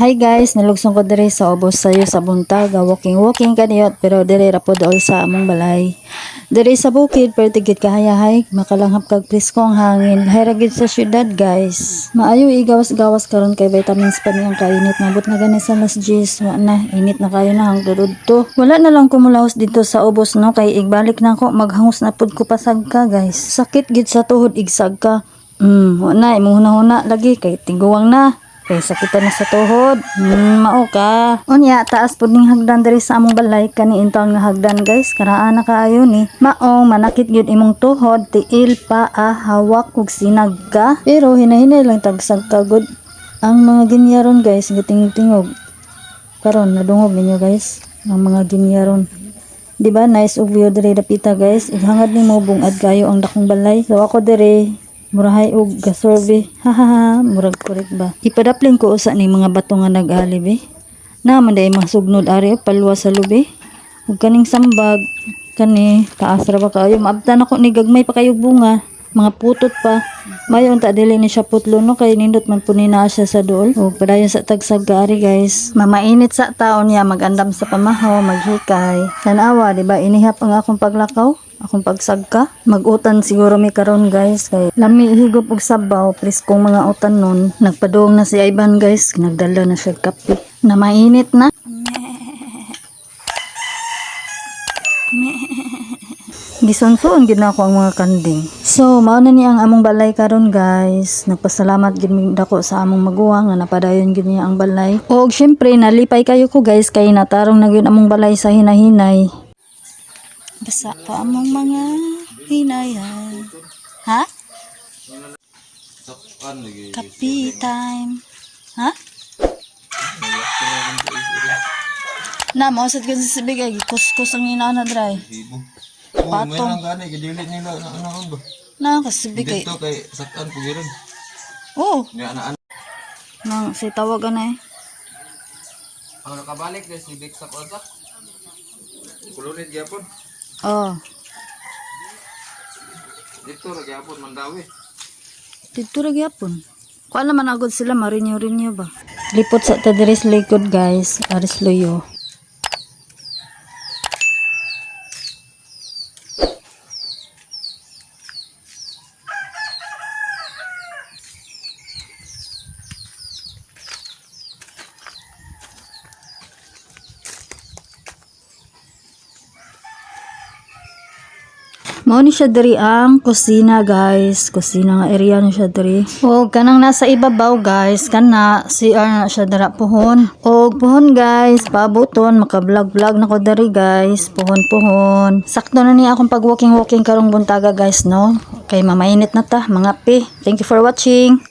Hi guys, nalugsong ko diri sa ubos sayo sa buntag, walking walking kaniyot pero diri ra po dool sa among balay. Diri sa bukid perti gid kahayahay, makalanghap kag presko ang hangin. Hay ra gid sa syudad, guys. Maayo igawas-gawas karon kay vitamins pa niyang kainit. Mabot na gani sa alas 10, wa na init na kayo na hangtod udto. Wala na lang kumulahos dito sa ubos, no, kay igbalik na ko, maghangos na pud ko pasagka, guys. Sakit gid sa tuhod igsagka. Wa na imong hunahuna lagi kay tiguang na. Kay sakitan na sa tuhod. Mao ka. Unya, taas pud ning hagdan diri sa among balay, kani intawon nga hagdan, guys. Karaan na kaayo ni. Maong manakit gyud imong tuhod, tiil, paa, hawak ug sinag ka. Pero hinahinay lang tagsag ka gud. Ang mga ginyaron, guys, gitingog-tingog. Karon nadungog ninyo, guys, ang mga ginyaron. Di ba nice og view diri dapita, guys? Ighangad nimo bungad kayo ang dakong balay. So ako diri murahay og gasurvey. Hahaha, murag correct ba? Ipadaplin ko usa ni mga bato nga nag-ali be. Na man day mga sugnod ari palwa sa lubi. Ug kaning sambag kani taas ra ba kaayo, maabtan ako ni gagmay pa kayo bunga, mga putot pa. Mayo unta dili ni siya putlo, no, kay nindot man po ni naa siya sa dool. O padayon sa tagsag ari, guys. Mamainit sa taon niya, magandam sa pamahaw, maghikay. Tanawa, di ba inihap ang akong paglakaw? Akong pagsagka. Mag-utan siguro mi karon, guys, kay lami higop og sabaw, preskong mga utan nun. Nagpadung na si Ivan, guys, nagdala na siya kape. Na mainit na. Gisunsoon gid nako ang mga kanding. So, mao na ni ang among balay karon, guys. Nagpasalamat gid mi dako sa among maguwang nga napadayon gid niya ang balay. Og syempre nalipay kayo ko, guys, kay natarong na gyud among balay sa hinahinay. Basa pa among mga hinayhay. Ha? Kapi time. Ha? Na, mo sad kasi sa bigay, kuskus ang inana dry. Oh, Patong. may lang gani gidilit nila na ano ba. Na, kasi bigay. Dito kay sakan pugiron. Oh, Nga na ano. nang si tawagan na eh. Ang nakabalik guys ni Big Sak Otak. Kulunit gyapon. Oh, Dito ra gyapon Mandawi. Dito ra gyapon. Kuan naman agad sila marinyo-rinyo ba. Lipot sa tadiris likod, guys, aris luyo. Mao ni siya diri ang kusina, guys. Kusina nga area ni siya diri. Og kanang nasa ibabaw, guys, kana CR na siya dara puhon. Og puhon, guys, pabuton maka-vlog-vlog na ko diri, guys. Puhon-puhon. Sakto na niya akong pag walking-walking karong buntaga, guys, no. Kay mamainit na ta, mga pi. Thank you for watching.